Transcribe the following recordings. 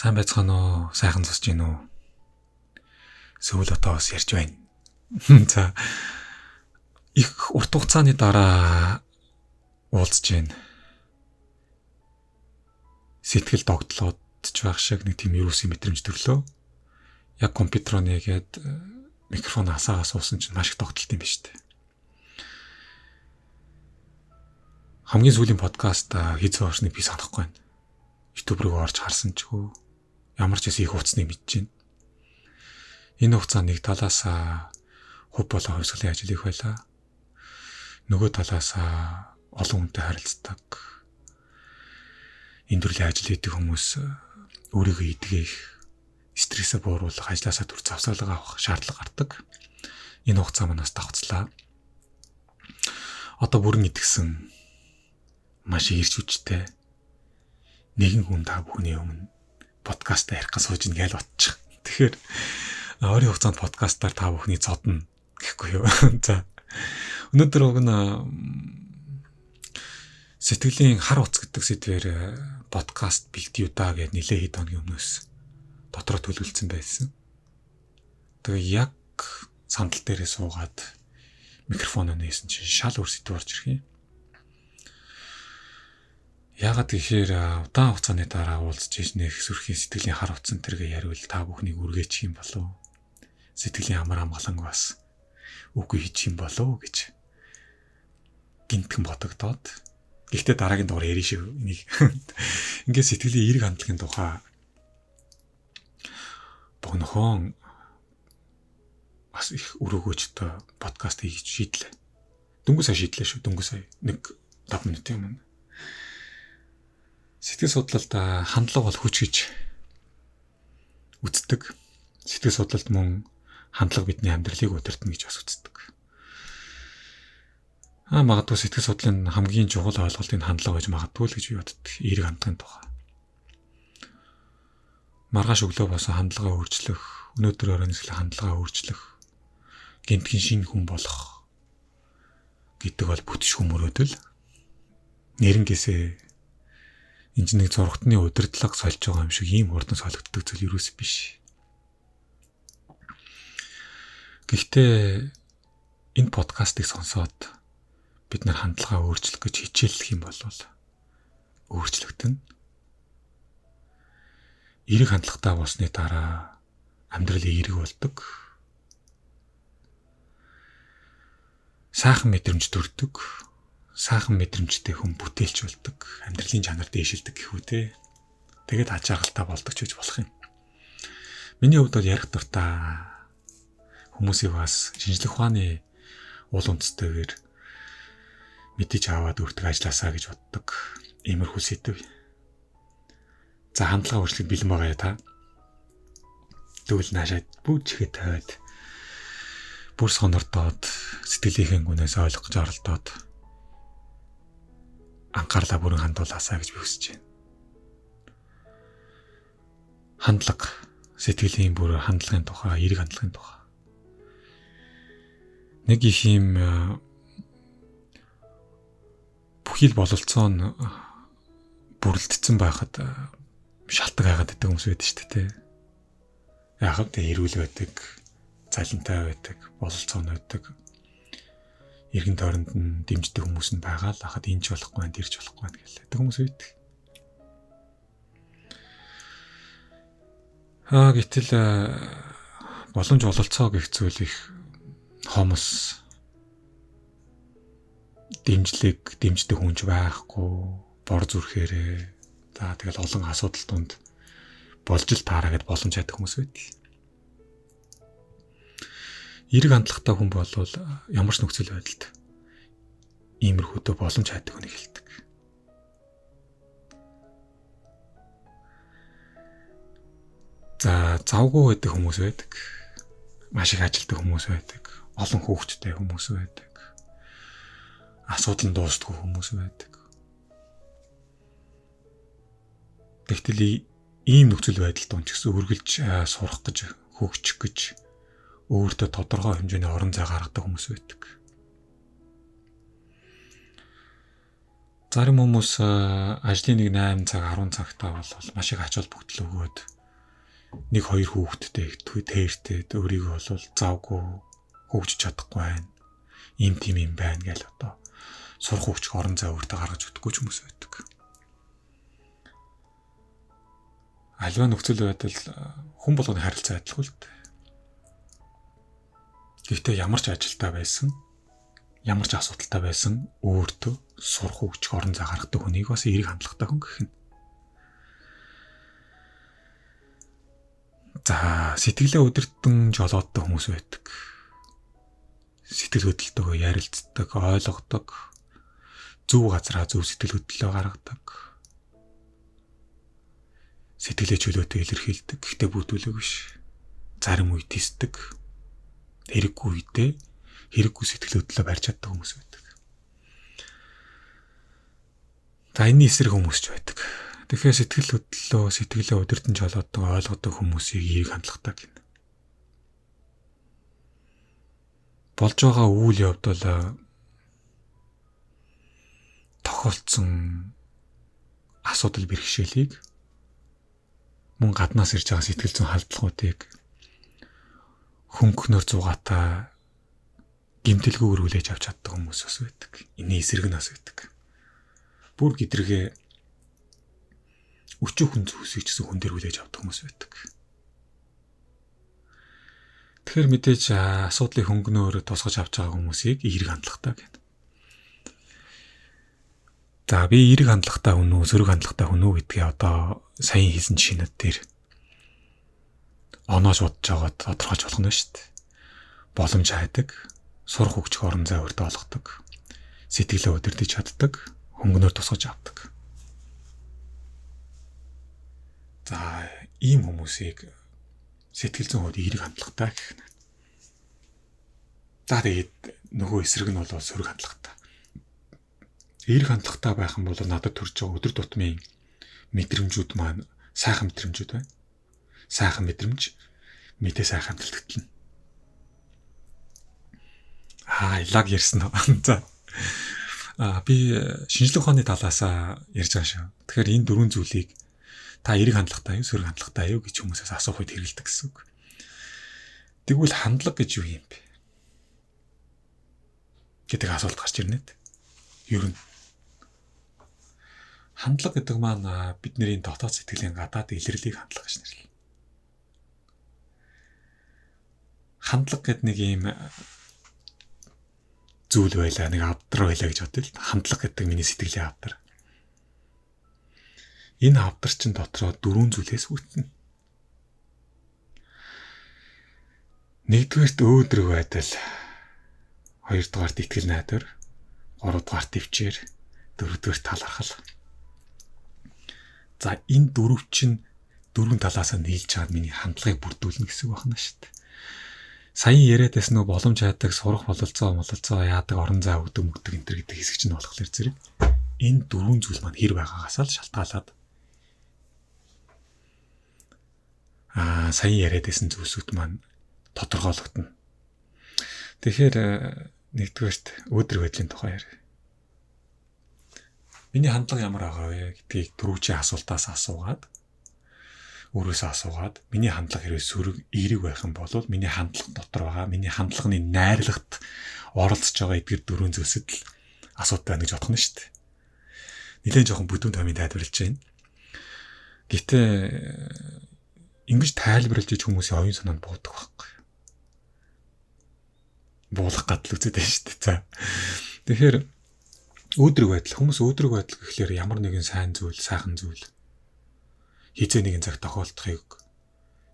Сайн байцгаана уу? Сайхан зусж гин үү? Сүүл отоос ярьж байна. За их урт хугацааны дараа уулзж байна. Сэтгэл догтлоод ч байх шиг нэг тийм вирусын мэдрэмж төрлөө. Яг компьютероо нээгээд микрофон асаагаа суусан чинь маш их догтлт юм биш үү? Хамгийн сүүлийн подкаст хийцэн орсныг би санахгүй байна. YouTube руу орж харсан ч үгүй. Ямар ч хэсэг их хуцныг мэдэж байна. Энэ хугацаанд нэг талаас хувь болон хувьсгалын ажил их байлаа. Нөгөө талаас олон хүнтэй харилцдаг. Энэ төрлийн ажил хийдэг хүмүүс өөрийгөө идгэх, стрессээ бууруулах, ажлаасаа түр завсаалга авах шаардлага гардаг. Энэ хугацаа манаас давхцлаа. Одоо бүрэн итгэсэн маш ирж хүчтэй нэгэн хүн та бүхний өмнө подкаст ярих гэж сууж ин гээл бодчих. Тэгэхээр ойрын хугацаанд подкастаар та бүхний цодно гэхгүй юу. За өнөөдөр уг нь сэтгэлийн хар утас гэдэг сэдвээр подкаст бэлтгий удаа гэж нэлээ хэд хоногийн өмнөөс дотроо төлөвлөсөн байсан. Тэгээ яг сандал дээрээ суугаад микрофоноо нээсэн чинь шал өөр сэдв орж ирэх юм. Яагаад гэхээр удаан хугацааны дараа уулзж иж нэх сүрхийн сэтгэлийн хар утсан тэргээ яриул та бүхнийг үргээчих юм болов. Сэтгэлийн амар амгаланг бас үгүй хийчих юм болов гэж гинтхэн бодогдоод. Гэхдээ дараагийн дугаар ярина шүү. Энийг ингээд сэтгэлийн эерэг хандлагын тухай богинохон бас их өрөөгөөчтэй подкаст хийж шийдлээ. Дөнгөж сая шийдлээ шүү. Дөнгөж сая нэг 5 минутын өмнө. Сэтгэл судлалд хандлага бол хүч гэж үздэг. Сэтгэл судлалд мөн хандлага бидний амьдралыг удирдна гэж бас үздэг. Магадгүй сэтгэл судлалын хамгийн чухал ойлголт энэ хандлага байж магадгүй л гэж би боддог. Эерэг хандлагын тухай. Маргааш өглөө болсон хандлагаа өөрчлөх, өнөөдөр оройн сэтгэл хандлагаа өөрчлөх, гэмтхэн шинэ хүн болох гэдэг бол бүтшгүй мөрөөдөл. Нэрнгээсээ энэ ч нэг зургатны удирдлага сольж байгаа юм шиг ийм хурдан солигддог зүйл юус биш. Гэхдээ энэ подкастыг сонсоод бид нар хандлагаа өөрчлөх гэж хичээллэх юм бол өөрчлөгдөнө. Эерэг хандлагатай болсны дараа амьдрал эерэг болдог. Сайхан мэдрэмж төрдөг. Сайхан мэдрэмжтэй хүн бүтээлч болдог. Амьдралын чанар дээшилдэг гэх үү те. Тэгээд аж аргалтай болдог ч гэж болох юм. Миний хувьд бол ярих дуртай хүмүүсийг бас шинжлэх ухааны уул үндэстэйгээр мэдээж аваад өөртөө ажилласаа гэж боддог. Иймэрхүү сэдв. За хандлага өөрчлөхөд бэлэн байгаа я та. Тэгвэл наашаа бүр чихээ тавиад бүр сонордоод сэтгэлийнхээ гүнээс ойлгох гэж оролдоод анхаарлаа бүрэн хандуулаасаа гэж би хүсэж байна. Хандлага, сэтгэлийн бүр хандлагын тухай, эерэг хандлагын тухай. Нэг их юм бүхий л бололцоо нь бүрлдсэн байхад шалтгаан хайгаад байдаг хүмүүс байдаг шүү дээ. Яг л эрүүл байдаг, цалинтай байдаг, бололцоо нь байдаг. Эргэн тойронд нь дэмждэг хүмүүс нь байгаа л хахад энэ ч болохгүй байна, тэр ч болохгүй байна гэлээ. Тэг хүмүүс байдаг. Гэтэл боломж бололцоо гэх зүйл их хомос дэмжлэг, дэмждэг хүн ч байхгүй, бор зүрхээрээ. За тэгэл олон асуудал дунд болж л таараа гэд боломж хайдаг хүмүүс байдаг. Эерэг хандлагатай хүн бол ямар ч нөхцөл байдалд иймэрхүүдөө боломж хайдаг хүнийг хэлдэг. За завгүй байдаг хүмүүс байдаг. Маш их ажилтдаг хүмүүс байдаг. Олон хүүхэдтэй хүмүүс байдаг. Асуудал нь дуустдаггүй хүмүүс байдаг. Тэгтэл ийм нөхцөл байдалд он ч гэсэн үргэлж сурах гэж, хөгжих гэж өөртөө тодорхой хэмжээний орон зай гаргадаг хүмүүс байдаг. Зарим хүмүүс ажлын нэг 8 цаг 10 цагтаа бол маш их ач холбогдол өгөөд нэг хоёр хүүхэдтэй тээртэй өөрийгөө бол завгүй хөгжиж чадахгүй байна. Ийм тийм юм байна гэж одоо сурах хөгжих орон зай өөртөө гаргаж өгдөггүй ч хүмүүс байдаг. Аливаа нөхцөл байдал хүн болгоны харилцаа адилгүй л дээ. Гэхдээ ямар ч ажилтаа байсан, ямар ч асуудалтай байсан өөртөө сурах хөгжих орон зай гаргадаг хүнийг бас эерэг хандлагатай хүн гэх нь. За, сэтгэлээ удирдан жолооддог хүмүүс байдаг. Сэтгэл хөдлөлтөөгөө ярилцдаг, ойлгодог, зөв газараа зөв сэтгэл хөдлөлөө гаргадаг. Сэтгэлээ чөлөөтэй илэрхийлдэг, гэхдээ бүдүүлэг биш. Зарим үед тисдэг. Хэрэггүй үедээ хэрэггүй сэтгэл хөдлөлөө барьж чаддаг хүмүүс байдаг. За, энэний эсрэг хүмүүс ч байдаг. Тэгэхээр сэтгэл хөдлөлөө, сэтгэлээ удирдан жолооддог, ойлгодог хүмүүсийг эерэг хандлагатай гэнэ. Болж байгаа үйл явдал тохиолдсон асуудал бэрхшээлийг мөн гаднаас ирж байгаа сэтгэл зүйн халдлагуудыг хөнгөнөр зугаатай гэмтэлгүйгээр хүлээж авч чаддаг хүмүүс бас байдаг. Энэний эсрэг нь бас байдаг. Бүр гидрэгээ өчүүхэн зүйлсийг ч гэсэн хүн дээр хүлээж авдаг хүмүүс байдаг. Тэгэхээр мэдээж асуудлыг хөнгөнөөр тусгаж авч байгаа хүмүүсийг эерэг хандлагатай гэнэ. За, би эерэг хандлагатай хүн үү, сөрөг хандлагатай хүн үү гэдгээ одоо саяхан хийсэн жишээнүүд дээр оноож бодож байгаад тодорхойлж болох нь шүү дээ. Боломж хайдаг, сурах хөгжих орон зай өөртөө олгодог, сэтгэлээ удирдах чаддаг, хөнгөнөөр тусгаж авдаг. За, ийм хүмүүсийг сэтгэл зүйн хувьд эерэг хандлагатай гэх нь. За, тэгээд нөгөө эсрэг нь бол сөрөг хандлагатай. Эерэг хандлагатай байх юм бол надад төрж байгаа өдөр тутмын мэдрэмжүүд маань сайхан мэдрэмжүүд байна. Сайхан мэдрэмж мэдээ сайхан амьдрал. Аа, лаг ярьсан уу? За. Би шинжлэх ухааны талаас ярьж байгаа шүү. Тэгэхээр энэ дөрвөн зүйлийг та эерэг хандлагатай юу, сөрөг хандлагатай юу гэж хүмүүсээс асуух үед хэрэгэлдэг гэсэн үг. Тэгвэл хандлага гэж юу юм бэ гэдэг асуулт гарч ирнэ. Ер нь хандлага гэдэг маань бидний дотоод сэтгэлийн гадаад илэрлийг хандлага гэж нэрлэнэ. Хандлага гэдэг нэг ийм зүйл байлаа, нэг авдар байлаа гэж бодъё л. Хандлага гэдэг миний сэтгэлийн авдар. Энэ авдар чинь дотроо дөрвөн зүйлээс бүтнэ. Нэгдүгээрт өөдрөг байдал, хоёрдугаарт итгэл найдвар, гуравдугаарт төвчээр, дөрөвдүгээрт талархал. За, энэ дөрөв чинь дөрвөн талаасаа нийлж чаад миний хандлагыг бүрдүүлнэ гэсэн үг байна шүү дээ. Саяхан яриад байсан нөгөө боломж хайдаг, сурах бололцоо яадаг, орон зай өгдөг, мөгдөг энэ төр гэдэг хэсэг чинь болохоор зэрэг энэ дөрвөн зүйл маань хэр байгаагаасаа л шалтгаалаад саяхан яриад байсан зүйлсүүд маань тодорхойлогдно. Тэгэхээр нэгдүгээрт өөдрөг байдлын тухай яриа. Миний хандлага ямар байгаа вэ гэдгийг түрүүчийн асуултаас асуугаад өөрөөсөө асуугаад миний хандлага хэрвээ сөрөг эерэг байх юм бол миний хандлага дотор байгаа миний хандлагын найрлагт оролцож байгаа эдгээр дөрвөн зүйлсэд л асуудал байна гэж бодох нь шүү дээ. Нилээн жоохон бүдүүн томын тайлбарлаж байна. Гэтэ ингэж тайлбарлаж иж хүмүүсийн оюун санаанд буудаг байхгүй. Буулах гадал үзээд байна шүү дээ. За. Тэгэхээр өөдрөг байдал хүмүүс өөдрөг байдал гэхлээр ямар нэгэн сайн зүйл, сайхан зүйл хизээ нэгэн цаг тохиолдохыг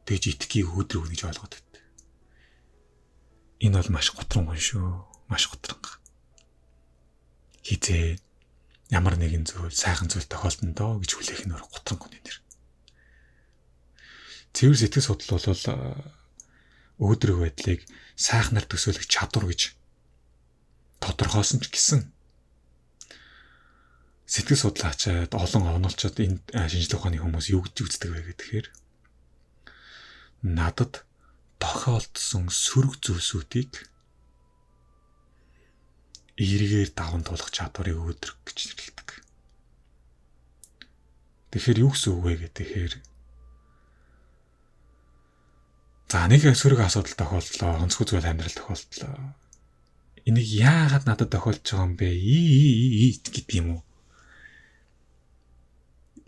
тэгж итгэхийг өөдрөг гэж ойлгоод байт. Энэ бол маш готрон хүн шүү. Маш готрон. Хизээ ямар нэгэн зүйл, сайхан зүйл тохиолдоно доо гэж хүлээх нь готрон хүний нэр. Цэвэр сэтгэл судлал бол өөдрөг байдлыг сайхнаар төсөөлөх чадвар гэж тодорхойлсон ч гэсэн сэтгэл судлаачид олон онолчод энэ шинжлэх ухааны хүмүүс юу гэж үздэг вэ гэхээр надад тохиолдсон сөрөг зүйлсүүдийг эргээр даван туулах чадварыг өөдрөг гэж нэрлэдэг. Тэгэхээр юу гэсэн үг вэ гэхээр за нэг сөрөг асуудал тохиолдлоо, онцгой зүйл амьдрал тохиолдлоо. Энийг яагаад надад тохиолдож байгаа юм бэ? И гэдэг юм уу?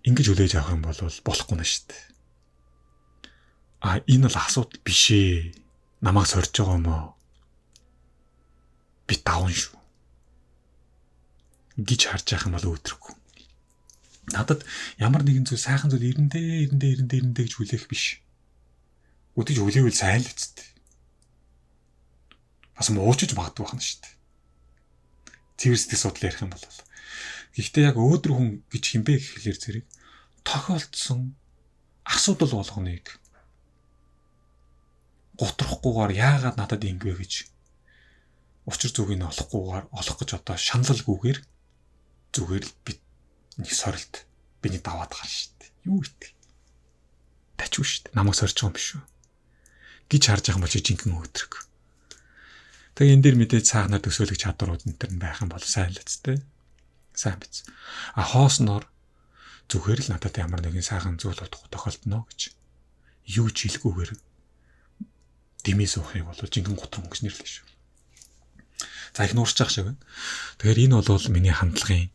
Ингэж хүлээж авах юм бол болохгүй нэ шүү дээ. А энэ бол асуудал биш ээ. Намайг сорж байгаа юм уу? Би даван шүү. Гэж харж явах юм бол өөдрөг. Надад ямар нэгэн зүйл сайхан зүйл ирэндээ ирэндээ ирэндээ ирэндээ гэж хүлээх биш. Үдэж хүлээвэл сайн л үсттэй. Бас муучиж магадгүй байна шүү дээ. Цэвэр сэтгэл судлал ярих юм бол. Гэхдээ яг өөдрөг хүн гэж хинбэ гэхлээр зэрэг тохиолдсон асуудал болгоныг гутрахгүйгээр яагаад надад ингэвэ гэж учир зүгийг нь олохгүйгээр олох гэж одоо шаналлгүйгээр зүгээр л би нэг сорилт биний даваад гарна шүү дээ. Юу гэдэг. Тачгүй шүү дээ. Намайг сорж байгаа юм биш үү? Гэж харж байгаа юм бол чи жинхэнэ өөдрөг. Тэгээ энэ дэр мэдээж цаагнаар төсөөлөх чадварууд энэ төр нь байх юм бол сайн л үстэй. Сайн биз. А хоосноор зүгээр л надад ямар нэгэн сайхан зүйл тохиолдно гэж юу ч хэлгүйгээр дэмий суухыг бол жинхэнэ гутран гэж нэрлэв шүү. За их нуурчих шиг байна. Тэгэхээр энэ бол миний хандлагын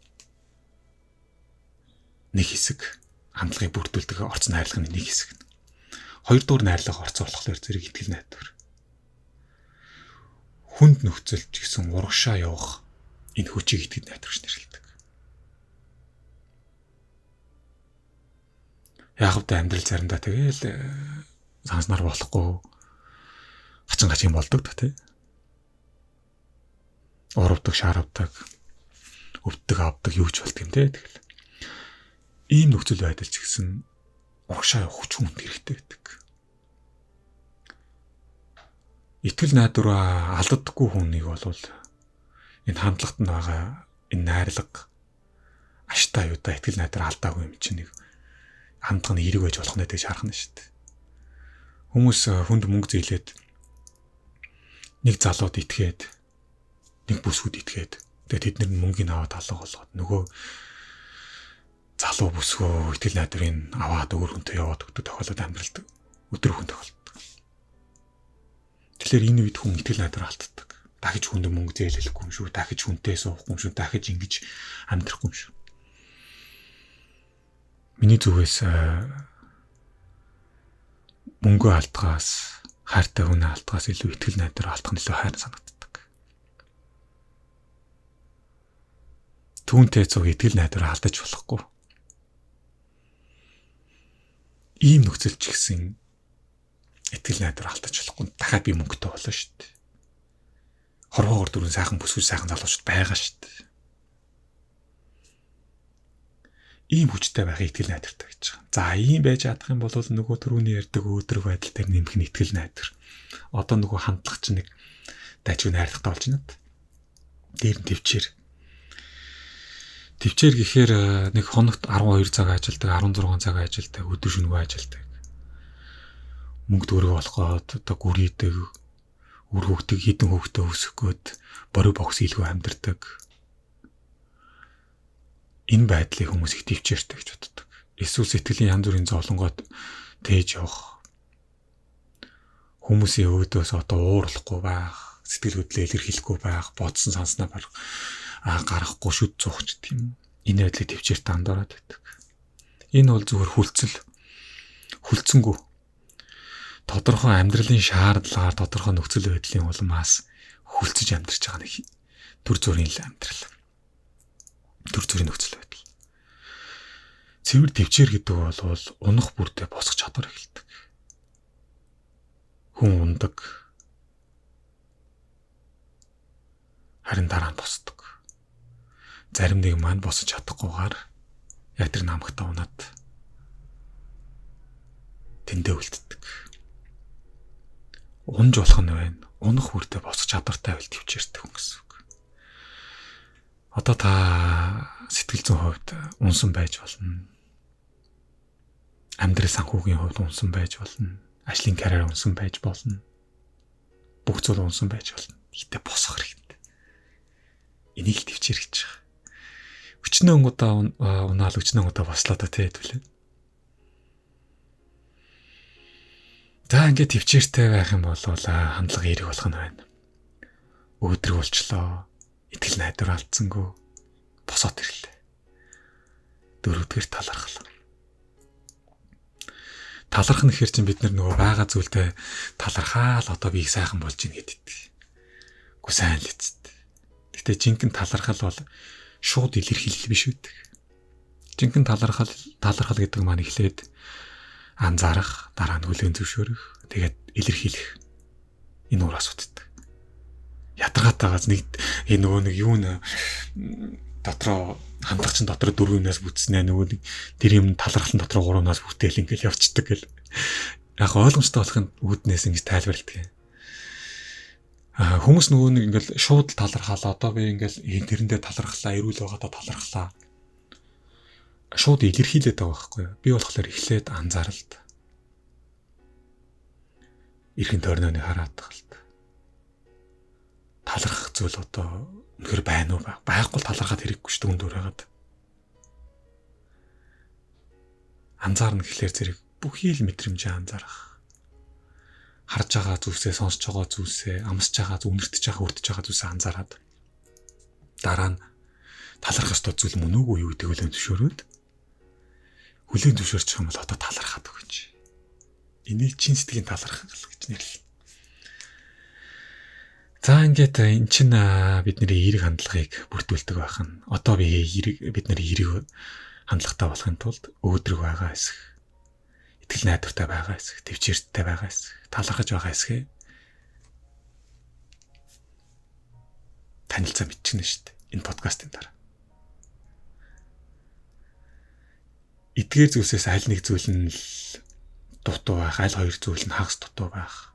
нэг хэсэг, хандлагыг бүрдүүлдэг орц найрлагын нэг хэсэг. Хоёрдугаар найрлага орц болохоор зэрэг итгэл найдвар. Хүнд нөхцөлд ч гэсэн урагшаа явах энэ хүчийг итгэл найдвар гэж нэрлэдэг. Яг л амьдрал заримдаа тэгэл санснаар болохгүй хачин хачин болдог та тий. Уурвдаг, шааравдаг, өвддөг, авдаг юу ч болдог юм тий. Тэгэл ийм нөхцөл байдал ч гэсэн урагшаа явах хүч хүнд хэрэгтэй байдаг. Итгэл найдвараа алддаггүй хүнийг бол энэ хандлагт нь байгаа энэ найрлага аштай юудаа итгэл найдвар алдаагүй юм чинь нэг хандлага нь эерэг байж болох нэ гэж харах нь шүү дээ. Хүмүүс хүнд мөнгө зээлээд нэг залууд итгээд нэг бүсгүүд итгээд тэгээд тэд нар мөнгийг аваад алга болгоод нөгөө залуу бүсгөө итгэл найдварыг аваад өөр хүнтэй яваад өгдөг тохиолдол амьдралд өдөр хүн тохиолддог. Тэгэхээр энэ үед хүн итгэл найдвар алддаг. Дахиж хүнд мөнгө зээлэхгүй юм шүү, дахиж хүнтэй суухгүй юм шүү, дахиж ингэж амьдрахгүй юм шүү. Миний зүгээс мөнгө алдгаас, хайртай хүнээ алдгаас илүү итгэл найдвар алдах нь илүү хайр санагддаг. Түүнтэй цуг итгэл найдвар алдаж болохгүй. Ийм нөхцөл ч гэсэн итгэл найдвар алдаж болохгүй. Дахиад би мөнгөтэй болно шүү дээ. Хорвоогоор дөрвөн сайхан бүсгүй сайхан залуучууд байгаа шүү дээ. Ийм хүчтэй байхыг итгэл найдвартай гэж байгаа. За ийм байж чадах юм бол нөгөө түрүүний ярьдаг өөдрөг байдал дээр нэмэх нь итгэл найдвар. Одоо нөгөө хандлага чинь нэг дайчгүй найрлагатай болж байна. Дээр нь төвчээр. Төвчээр гэхээр нэг хоногт 12 цаг ажилладаг, 16 цаг ажилладаг, өдөр шөнөгүй ажилладаг. Мөнгө төгрөг болох гээд одоо гүрийдэг, үр хүүхдийг хідэн хүүхдээ өсгөх гээд бори богс илгүй амьдардаг. Энэ байдлыг хүмүүс их төвчээртэй гэж боддог. Эсвэл сэтгэлийн янз бүрийн зовлонгоод тээж явах. Хүмүүсийн өөдөөс одоо уурлахгүй байх, сэтгэл хөдлөлөө илэрхийлэхгүй байх, бодсон санснаа гаргахгүй шүд зуух ч гэдэг юм. Энэ байдлыг төвчээртэй андуураад байдаг. Энэ бол зүгээр хүлцэл. Хүлцэнгүү. Тодорхой амьдралын шаардлагаар тодорхой нөхцөл байдлын улмаас хүлцэж амьдарч байгаа нэг төр зүрийн л амьдрал. Төр зүрийн нөхцөл байдал. Цэвэр төвчээр гэдэг бол унах бүрдээ босох чадвар эхэлдэг. Хүн ундаг. Харин дараа нь босдог. Зарим нэг маань босож чадахгүйгээр яг тэр намагтаа унаад тэндээ үлддэг. Унж болох нь байна. Унах бүрдээ босох чадвартай байвал төвчээртэй хүн гэсэн үг. Одоо та сэтгэл зүйн хувьд унсан байж болно. Амьдрал санхүүгийн хувьд унсан байж болно. Ажлын карьер унсан байж болно. Бүх зүйл унсан байж болно. Гэтэ босох хэрэгтэй. Энийг л төвчээр гэж байгаа. Өчнөө удаа унаал, өчнөө удаа бослоо та тий хэвлээ. За, ингээд төвчээртэй байх юм бол хандлага эерэг болох нь байна. Өөдрөг болчлоо. Итгэл найдвар алдсангүй. Босоод ирлээ. Дөрөвдүгээр талархал. Таларх нь гэхэр чинь бид нөгөө байгаа зүйлдээ талархаал одоо би их сайхан болж гин гэдэг. Гү сайн л эцэст. Гэтэ жинхэнэ талархал бол шууд илэрхийлэл биш үүдэг. Жинхэнэ талархал гэдэг маань эхлээд анзаарах, дараа нь хүлээн зөвшөөрөх, тэгээд илэрхийлэх. Энэ ураас утдаг. Ядаргаатайгаас нэг энэ нөгөө нэг юу нэ дотроо хандлага чин дотроо дөрвөн юмнаас бүтснэ, нөгөө нэг тэр юм талархлан дотроо гурван юмнаас бүтээл ингээл явцдаг гэл. Яг ойлгомжтой болохын үүднээс ингэж тайлбарладаг. Хүмүүс нөгөө нэг ингээл шууд талархаалаа. Одоо би ингээл тэрэндээ талархлаа, эрүүл байгаадаа талархлаа. Шууд илэрхийлээд байгаа байхгүй юу? Би болохоор эхлээд анзааралт. Эрхэн тойрнооны хараад талт. Талархах зүйл одоо үнэхэр байна уу? Байхгүй талархаад хэрэггүй шүү дээ үн дүр байгаад. Анзаарна гэхлээр зэрэг бүхий л мэдрэмжээ анзаарах. Харж байгаа зүйлсээ, сонсож байгаа зүйлсээ, амсж байгаа, үнэртэж байгаа, өртөж байгаа зүйлсээ анзаараад дараа нь талархах ёстой зүйл мөн үгүй юу гэдгийг хүлээн зөвшөөрөөд хүлээн зөвшөөрчих юм бол одоо талархаад өгч. Энийг чин сэтгэлийн талархал гэж нэрлэнэ. За, ингээд эн чинь бидний эерэг хандлагыг бүрдүүлдэг байх нь. Одоо би эерэг бид нар эерэг хандлагатай болохын тулд өөдрөг байгаа хэсэг, итгэл найдвартай байгаа хэсэг, төвчээртэй байгаа хэсэг, талархаж байгаа хэсгээ танилцаа мэдчихнэ шүү дээ. Энэ подкастын дараа. Эдгээр зүйлсээс аль нэг зүйл нь л дутуу байх, аль хоёр зүйл нь хагас дутуу байх.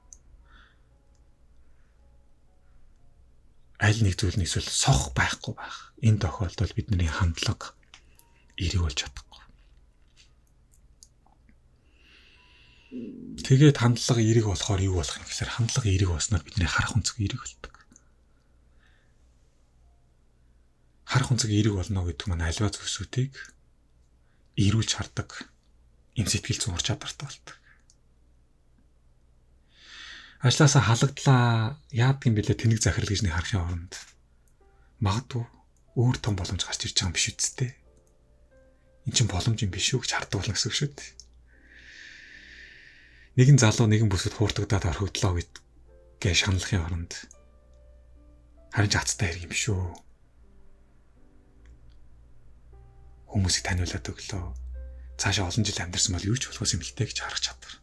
Аль нэг зүйл нь эсвэл сох байхгүй байх. Энэ тохиолдолд бидний хандлага эерэг болж чадахгүй. Тэгээд хандлага эерэг болохоор юу болох юм гэхээр хандлага эерэг болсноор бидний харах өнцөг эерэг болдог. Харах өнцөг эерэг болно гэдэг маань альва зүйлсүүдийг эрүүлж хардаг юм сэтгэл зүйн ур чадвартай болдог. Ажлаасаа халагдлаа, яадаг юм бэлээ тэнэг захирал гэж нэг харахын оронд магадгүй өөр том боломж гарч ирж байгаа юм биш үсттэй. Эн чинь боломж юм биш үү гэж хардаг болно гэсэн үг шүү дээ. Нэгэн залуу нэгэн бүсэд хууртагдаад орхигдлоо гэдгээ шаналлахын оронд харин ч азтай хэрэг юм биш үү. Хүмүүсийг таниулаад өглөө. Цаашаа олон жил амьдарсан бол юу ч болохоос юм л тэ гэж харах чадвар.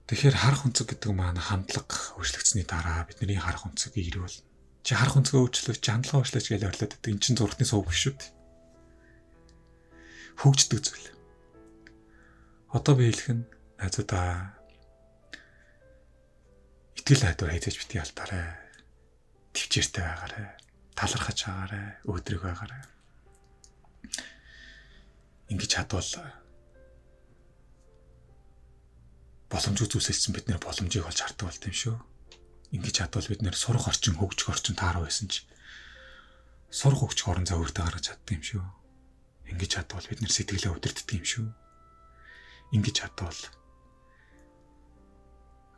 Тэгэхээр харах өнцөг гэдэг маань хандлага өөрчлөгдсөний дараа бидний харах өнцөг эерэг болно. Чи харах өнцгөө өөрчлөөч, чи хандлага өөрчлөөч гэж ойрлоод байдаг. Эн чинь зургатны сувг биш шүү дээ. Хөгждөг зүйл. Одоо би хэлэх нь найзуудаа итгэл найдвар хайзаж битгий алдаарай. Төвчээртэй байгаарай. Талархаж байгаарай. Өөдрөг байгаарай. Ингэж чадвал боломжгүй зүйлсээс бид нэр боломжийг олж хардаг болт юм шүү. Ингэж чадвал бид нэр сурах орчин, хөгжих орчин тааруу байсан ч сурах хөгжих орон зай өөртөө гаргаж чаддаг юм шүү. Ингэж чадвал бид нэр сэтгэлээ удирддаг юм шүү. Ингэж чадвал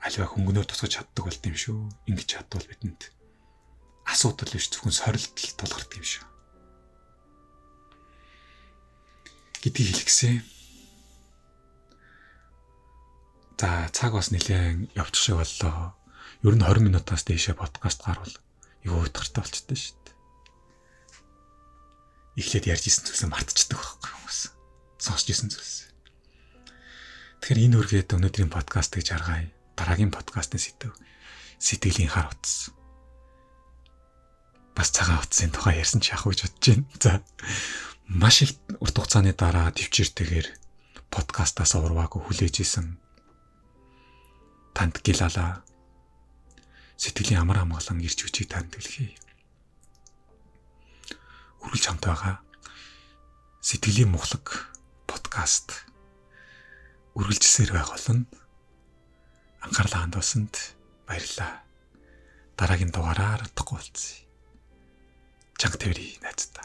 аливаа хөнгөнөөр тусгаж чаддаг болт юм шүү. Ингэж чадвал бидэнд асуудал биш зөвхөн сорилтол тулгардаг юм шүү. Гэдгийг хэлгэсэн. За, цаг бас нэлээд явчих шиг боллоо. Ер нь 20 минутаас дээшээ подкаст гарвал юу уйтгартай болчихдээ шүү дээ. Эхлээд ярьж исэн зүйлсээ мартчихдаг байхгүй хүмүүс. Сонсч исэн зүйлс. Тэгэхээр энэ үргээд өнөөдрийн подкастыг жаргая. Дараагийн подкастын сэдэв сэтгэлийн хар утас. Бас цагаан утсын тухай ярьсан ч яах вэ гэж бодож байна. За, маш их урт хугацааны дараа төвчээртэйгээр подкастаас урваагүй хүлээж исэн танд гилалаа. Сэтгэлийн амар амгалан ирч хүчийг танд төлхий. Үргэлж хамт байгаа сэтгэлийн мухлаг подкаст үргэлжилсээр байх болно. Анхаарлаа хандуулсанд баярлалаа. Дараагийн дугаараар удахгүй уулзъя. Чанга тээврийн найзтай.